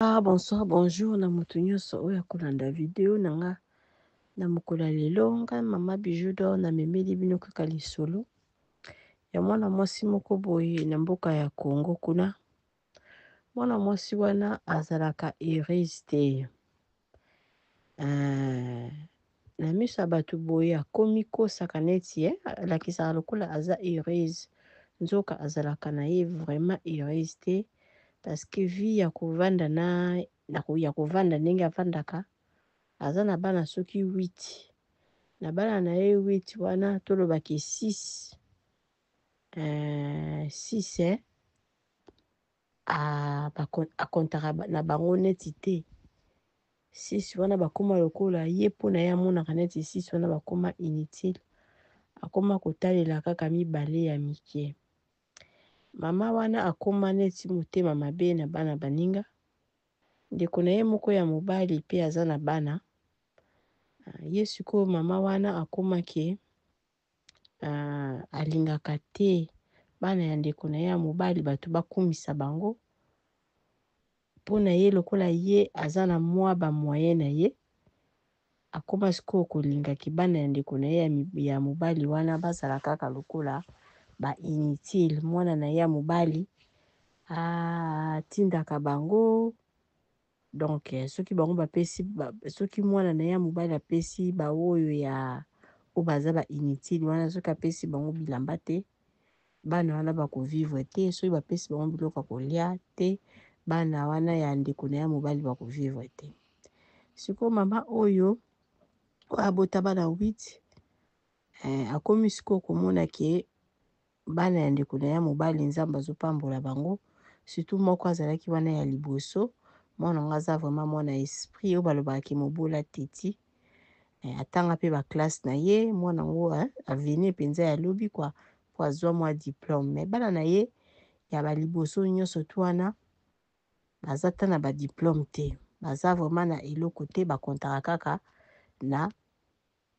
Ah, bonsoir, bonjour na moto nyonso oyo akolanda video na nga na mokolo ya lelo. Nga mama Bijou d'or namemeli bino kaka lisolo ya mwana mwasi moko boye na mboka ya Congo kuna. Mwana mwasi wana azalaka heureuse te. Euh, na miso ya bato boye akomi kosaka neti eh, alakisaka lokola aza heureuse, nzoka azalaka na ye vraiment heureuse te parce que vie ya kovanda na, na ya kovanda ndenge avandaka, aza na bana soki 8 na bana na ye 8 wana tolobaki 6 6 eh, akontaka na bango neti te. 6 wana bakoma lokola ye mpo na ye amonaka neti 6 wana bakoma inutile, akoma kotalela kaka mibale ya mike. Mama wana akoma neti motema mabe na bana baninga. Ndeko na ye moko ya mobali mpe aza na bana. Ye sikoyo mama wana akoma ke alingaka te bana ya ndeko na ye ya mobali bato bakumisa bango. Mpo na ye lokola ye aza na mwa ba moyen na ye, akoma sikoyo kolinga ke bana ya ndeko na ye ya mobali wana bazala kaka lokola ba inutile. Mwana na ye ya mobali atindaka bango. Donc soki bango bapesi soki mwana na ye ya mobali apesi baoyo ya oyo baza ba inutile wana, soki apesi bango bilamba te, bana wana bakovivre te. Soki bapesi bango biloko ya kolia te, bana wana ya ndeko na ye ya mobali bakovivre te. Sikoyo mama oyo oyo abota bana 8 akomi sikoyo komona ke bana ya ndeko na ye ya mobali Nzambe azopambola bango, surtout moko azalaki wana ya liboso. Mwana yango aza vraiment mwana esprit oyo balobaka ke mobola teti. Atanga mpe ba classe na ye, mwana yango avenir mpenza ya lobi quoi, po azwa mwa diplôme. Mais bana na ye ya ba liboso nyonso tu wana baza ta na ba diplôme te, baza vraiment na eloko te, bakontaka kaka na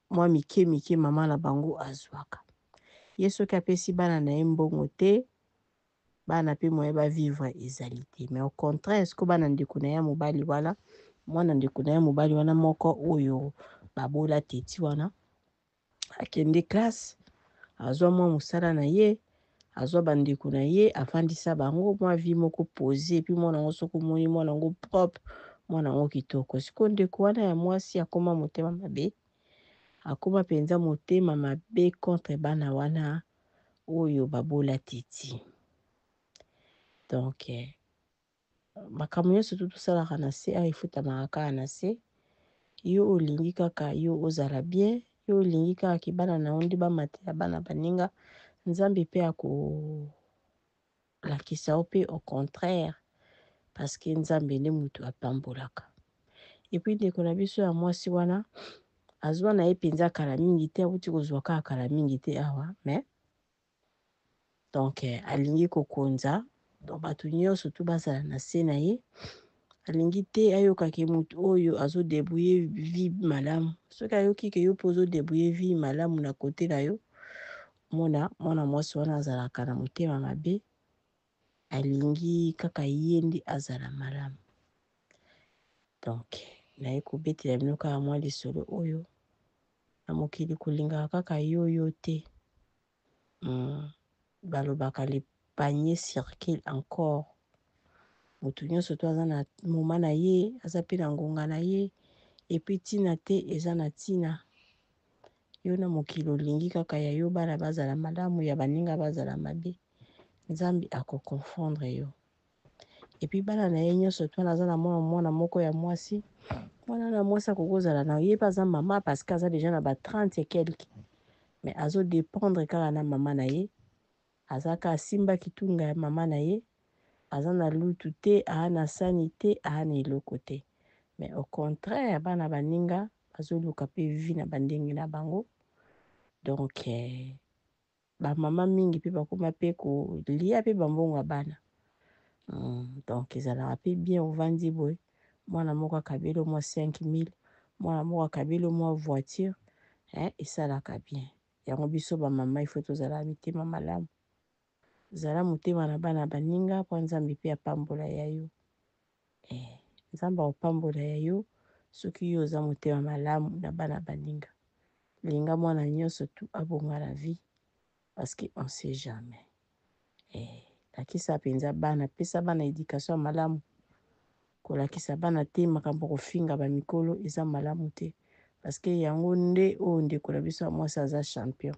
mwa mike mike mama na bango azwaka. Ye soki apesi bana na ye mbongo te, bana pe moyen ba vivre ezali te. Mais au contraire sikoyo bana ndeko na ye ya mobali wana, mwana ndeko na ye ya mobali wana moko oyo babola teti wana, akende classe, azwa mwa mosala na ye, azwa bandeko na ye, afandisa bango mwa vie moko pose. Puis mwana yango soki omoni mwana yango propre, mwana yango kitoko. Sikoyo ndeko wana ya mwasi akoma motema mabe, akoma mpenza motema mabe contre bana wana oyo babola teti. Donc makambo nyonso tu tosalaka na se awa efutamaka kaka na se. Yo olingi kaka yo ozala bien, yo olingi kaka ke bana na yo nde bamatela bana baninga, Nzambe mpe akolakisa yo mpe au contraire, parce que Nzambe nde moto apambolaka. Et puis ndeko na biso ya mwasi wana azwa na ye mpenza kala mingi te, awuti kozwa kaka kala mingi te awa, mais donc alingi kokonza donc bato nyonso tu bazala na se na ye. Alingi te ayoka ke moto oyo azo débrouiller vie malamu. Soki ayoki ke yo mpe ozo débrouiller vie malamu na kote na yo, mona mwana mwasi wana azalaka na motema mabe, alingi kaka ye nde azala malamu. Donc naye kobetela bino kaka mwa lisolo oyo. Na mokili kolingaka kaka yo yo te. Balobaka le panier circule encore. Moto nyonso to aza na moment na ye, aza pe na ngonga na ye, et puis tina te eza na tina. Yo na mokili olingi kaka ya yo bana bazala malamu, ya baninga bazala mabe. Nzambe ako confondre yo. Et puis bana na ye nyonso to wana aza na mwana mwana moko ya mwasi. Mwana na mwasi akoki kozala na ye pe aza mama parce que aza déjà na ba 30 et quelques. Mais azo dépendre kaka na mama na ye. Aza kaka asimba kitunga ya mama na ye. Aza na lutu te, aa na sani te, aa na eloko te. Mais au contraire bana baninga bazoluka pe vie na bandenge na bango. Donc ba mama mingi pe bakoma pe kolia pe ba mbongo ya bana. Donc ezalaka pe bien ovandi boye, mwana moko akabeli mwa 5000, mwana moko akabeli mwa voiture, hein, esalaka bien. Yango biso ba mama il faut tozala mitema malamu. Zala motema na bana baninga po Nzambe pe apambola ya yo. Nzambe akopambola ya yo soki yo oza motema malamu na bana baninga. Linga mwana nyonso tu abonga na vie parce que on sait jamais. Eh, lakisa mpenza bana, pesa bana education ya malamu. Kolakisa bana te makambo kofinga ba mikolo eza malamu te parce que yango nde oyo ndeko na biso ya mwasi aza champion.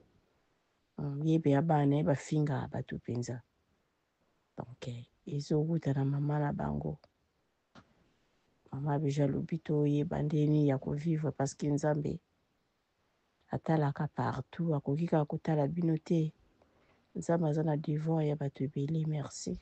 Ye mpe ya bana ye bafingaka bato mpenza. Donc ezowuta na mama na bango. Mama Bijou alobi toyeba ndeni ya kovivre parce que Nzambe atalaka partout, akoki kaka kotala bino te. Nzambe aza na devoir ya bato ebele. Merci.